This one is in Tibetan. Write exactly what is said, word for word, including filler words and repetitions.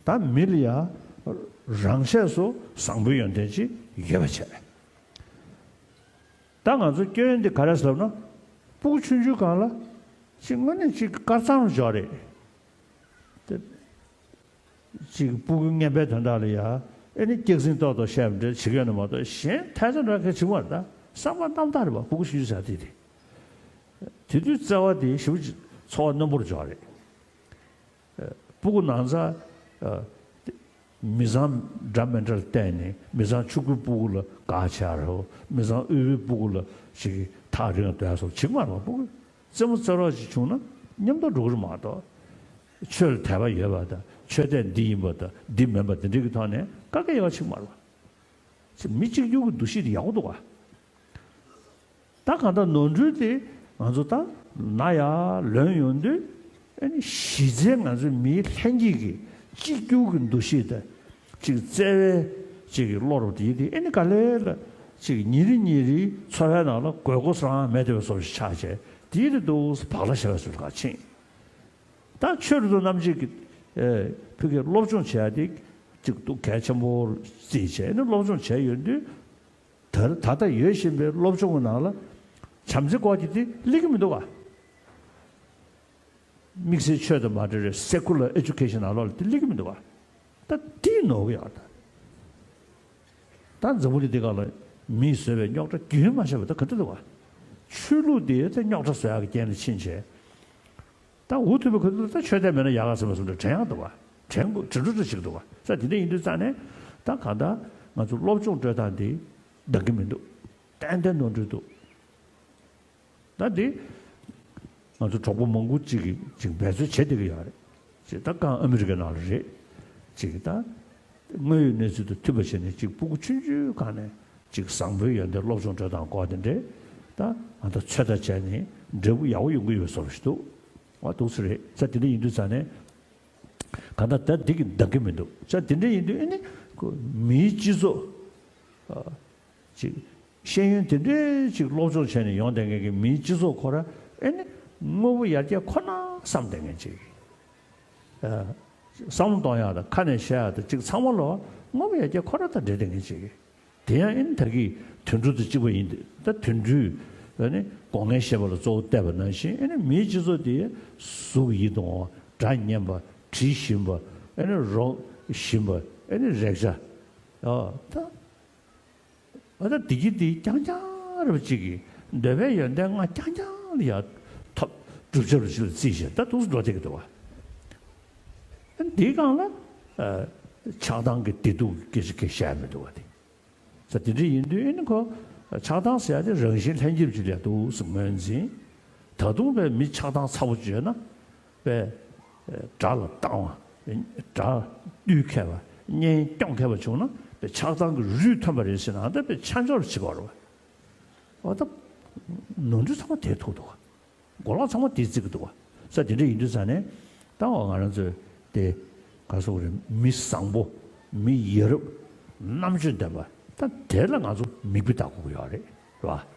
ད་མི་ལ་ཡ་རང་ཆས་སུ་བཟང་པོའི་ཡོན་ཏན་ཅིག་ཡོད་པ་བྱས། ད་ང་ཚོ་སྐྱོན་འདི་ག་རེ་ཟེར་ལབ་ན། སྤུ་གུ་ཆུང་ཆུང་སྒང་ལ་ཅིག་དངོས་གནས་ཅིག་དཀར་གཙང་རུ་འཇོག་རེད། དེ་ཅིག་སྤུ་གུ་ངན་པའི་དོན་དག་ལ་ཡ་ཨེ་ནི་སྐྱག་རྫུན་ཏོག་ཏོག་བཤད་པ་འདྲ་བྱེད་ཀྱི་ཡོད་ན་མ་གཏོགས། གཞན་ཐལ་ཚ་འདྲ་ག་བྱེད་མ་རེད། ད་བསམ་པ་རྣམ་དག་རེད་པ། སྤུ་གུ་ཆུང་ཆུང་ཟེར་དེ་དེ་དེ་དུས་བརྩེ་བ་དེ་ཞེ་པོ་ཅིག་ཚོར་བ་རྣོན་པོར་འཇོག་རེད། སྤུ་གུ་ནང་ཚ་ཨ་མི་ཚང་འདྲ་མི་འདྲར་བལྟས་ནས། མི་ཚང་ཕྱུག་པོའི་སྤུ་གུ་ལ་དགའ་བྱས་རོགས། མི་ཚང་དབུལ་པོའི་སྤུ་གུ་ལ་ཞིག་ཐག་རིང་སྡོད་སོགས་བྱེད་མ་རོགས། སྤུ་གུ་རྩེད་མོ་རྩེ་རོགས་ཅིག་བྱུང་ན་མཉམ་དུ་འགྲོ་གི་རེད་མ་གཏོགས། ཆོས་ལ་དད་པ་ཡོད་པ་དང་། ཆོས་དད་འདི་ཡིན་པ་དང་འདི་མིན་པ་དེ་འདྲའི་གི་ཐོག་ནས་ཀ་ཀ་ཡ་བ་བྱེད་མ་རོགས། མི་གཅིག་གྱུར་གྱི་འདུ་ཤེས་དེ་ཡག་པོ་འདུག་ག་ད་གང་ལྟར་ནོར་འཁྲུལ་དེ་ང་ཚོ་ད་ན་ཡ་ལོན་ཡོང་དུས། ཨ་ནི་གཞི་རྩའི་ང་ཚོའི་མིའི་ལྷན་སྐྱེས་ཀྱི་གཅིག་གྱུར་གྱི་འདུ་ཤེས་དང་། ཅིག་བརྩེ་བའི་ཅིག་གི་བློ་རབ་དེ་དེ་ཨ་ནི་ག་ལེ་ལ་ཅིག་ཉིན་རེ་ཉིན་རེའི་འཚོ་བའི་ནང་ལ་དགོས་མཁོ་སོ་རང་མེད་བསྡད་པའི་བཟོ་ཞིག་ཆགས་བྱས། དེ་རེ་འདུག་བག་ལ་ཞ་བའི་བཟོ་ཞིག་ཕྱིན། ད་ཆོས་རབ་ཏུ་རྣམ་འབྱེད་ཀྱི་ཨེ་ཕ་གིའི་སློབ་སྦྱོང་བྱེད་ཡ་དེ་ཅིག་ཏུ་གལ་ཆེན་པོར་བརྩིས་བྱས་ནས་སློབ་སྦྱོང་བྱས་ཡོང་དུས། ད་ད་ལྟ་ཡོད་བཞིན་པའི་སློབ་སྦྱོང་གི་ནང་ལ་བྱམས་བརྩེ་སྐོར་གྱི་དེ་སླེབས་ཀྱི་མི་འདུག་ག་དམིགས་བསལ་ཆོས་དང་མ་འབྲེལ་བའི་སེ་ཀུ་ལར་ཨེ་ཇུ་ཀེ་ཤན་ནང་ལོགས་ལ་དེ་སླེབས་ཀྱི་མི་འདུག་ག་ད་དེ་ནོར་གི་ཡོད་ད། ད་འཛམ་བུ་གླིང་འདི་སྒང་ལ་མིས་བཟོས་པའི་རྙོག་དྲ་རྒྱུན་མ་ཆད་པ་ད་ག་འདྲ་འདུག་ག་ཆོས་ལུགས་དེ་ད་རྙོག་དྲ་བཟོ་ཡག་གི་རྐྱེན་ལ་ཕྱིན་བྱས། ད་འུ་ཐུག་པའི་ཁ་ཐུག་ད་ཆོས་དད་མེད་ན་ཡག་ག་ཟེར་བ་བཟོ་འདྲ་དྲན་ཡག་འདུག་བ། དྲན་དགོས། དྲན་འགྲོ་འདྲ་ཞིག་འདུག་བ། ས་དེ་འདྲ་ཡིན་དུས་ཙང་ནས་ད་གང་ལྟར་ང་ཚོ་སློབ་སྦྱོང་སྤྲོད་སྟངས་འདི་འདང་གི་མི་འདུག་ཏན་ཏན་ནོར་འཁྲུལ་འདུག་ད་འདི་ང་ཚོ་གྲོགས་པོ་མང་པོ་ཅིག་གིས་ཅིག་འབད་རྩོལ་བྱེད་བསྡད་ཀྱི་ཡོད་རེད། ཅིག་ད་གང་ཨ་མི་རི་ཀའི་ནང་ལ་རེད། ཅིག་ད་དངོས་ཡོད་གནས་ཚུལ་དང་མཐུན་པ་བྱས་ནས་ཅིག་སྤུ་གུ་ཆུང་ཆུང་སྒང་ནས་ཅིག་བཟང་པོའི་ཡོན་ཏན་སློབ་སྦྱོང་སྤྲོད་སྟངས་སྐོར་དེ་འདྲས་ད་ང་ཚོ་ཚོད་ལྟ་བྱས་ནས་འབྲས་བུ་ཡག་པོ་ཡོང་གི་ཡོད་པའི་བཟོ་འདྲ་ཞིག་འདུག་ཨ་འདུག་སེ་རེད། ས་དེ་འདྲ་ཡིན་དུས་ཙང་ནས་གང་ལྟར་ད་འདི་གི་འདང་གི་མི་འདུག་ས་དེ་འདྲ་ཡིན་དུས་ཨ་ནི་ཁོ་མིའི་སྤྱི་ཚོགས་ཨ་ཅིག་ཤེས་ཡོན་དེ་འདྲའི་ཅིག་སློབ་སྦྱོང་བྱས་ནས་ཡོང་བསྡད་མཁན་གྱི་མིའི་སྤྱི་ཚོགས་ཁོ་ར་ཨ་ནི་དངོས་པོ་ཡར་རྒྱས་ཁོ་ན་བསམ་བསྡད་མཁན་ཅིག་ཨ་བསམ་བློ་གཏོང་ཡག་དང་ཁ་ནས་བཤད་ཡག་དང་ཅིག་ཚང་མ་ལོ་དངོས་པོ་ཡར་རྒྱས་ཁོ་ར་དང་འབྲེལ་བསྡད་མཁན་ཅིག་དེ་ཡང་ཨ་ནི་ད་གི་དུད་འགྲོ་དང་གཅིག་པ་ཡིན་ཏེ། ད་དུད་འགྲོས་ཨ་ནི་སྒོ་ངའི་ཤེས་པ་ལ་གཙོ་བོ་བལྟས་པ་ནང་བཞིན་ཨ་ནི་མིའི་སྤྱི་ཚོགས་དེ་གཟུགས་ཡིད་དུ་འོང་བ། སྒྲ་སྙན་པ། དྲི་ཞིམ་པ། ཨ་ནི་རོ་ཞིམ་པ། ཨ་ནི་རེག་བྱ། ཨ་ད། ཨ་ད་བདེ་སྐྱིད་འདི་རྐྱང་རྐྱང་རེ་བ་གཅིག་གིས་འདོད་པའི་ཡོན་ཏན་ལྔ་རྐྱང་རྐྱང་ལ་ཡ་ཐོབ། བསྒྲུབ་བྱ་རུ་གཅིག་ལ་བརྩིས་བྱས་ད་འདུག་སེ་འགྲོ་བསྡད་ཀྱི་འདུག་བ། ཨ་འདིའི་སྒང་ལ་ཨ་ཆགས་སྡང་གི་བདེ་སྡུག་སྐད་ཆ་གང་བཤད་མི་འདུག་བ། དེ་ས་དེ་འདྲ་ཡིན་དུས་ཨ་ནི་ཁོ་ཆགས་སྡང་ཟེར་ཡ་དེ་རང་བཞིན་ལྷན་སྐྱེས་ཅིག་ལ་འདུག་སེ་ངོས་འཛིན། ད་དུང་པའི་མི་ཆགས་སྡང་ཚ་པོ་ཅིག་ཡོད་ན། པའི་དགྲ་ལ་སྡང་བ། དགྲ་བཏུལ་མཁས་པ། གཉེན་སྐྱོང་མཁས་པ་བྱུང་ན་པའི་ཆགས་སྡང་གི་རུས་ཐོན་པ་རེད་ཟེར་ན། ཨ་ད་པའི་ཆ་འཇོག་བྱེད་པ་རེད་བ། ཨ་ད་ནོར་འཁྲུལ་ཚང་མ་དེར་ཐུག་འདུག་བ། གོ་ལོག་ཚང་མ་དེར་བརྩི་གི་འདུག་བ། ས་དེ་འདྲ་ཡིན་དུས་ཙང་ནས་ད་འོ་ང་རང་ཚོས་དེ་ག་སོགས་རེད། མི་བཟང་པོ། མི་ཡ་རབས། རྣམ་དཔྱོད་ལྡན་པ་ད་དེ་ལ་ང་ཚོ་མིག་དཔེ་ལྟ་དགོས་ཀྱི་ཡོད་རེད། རེད་བ།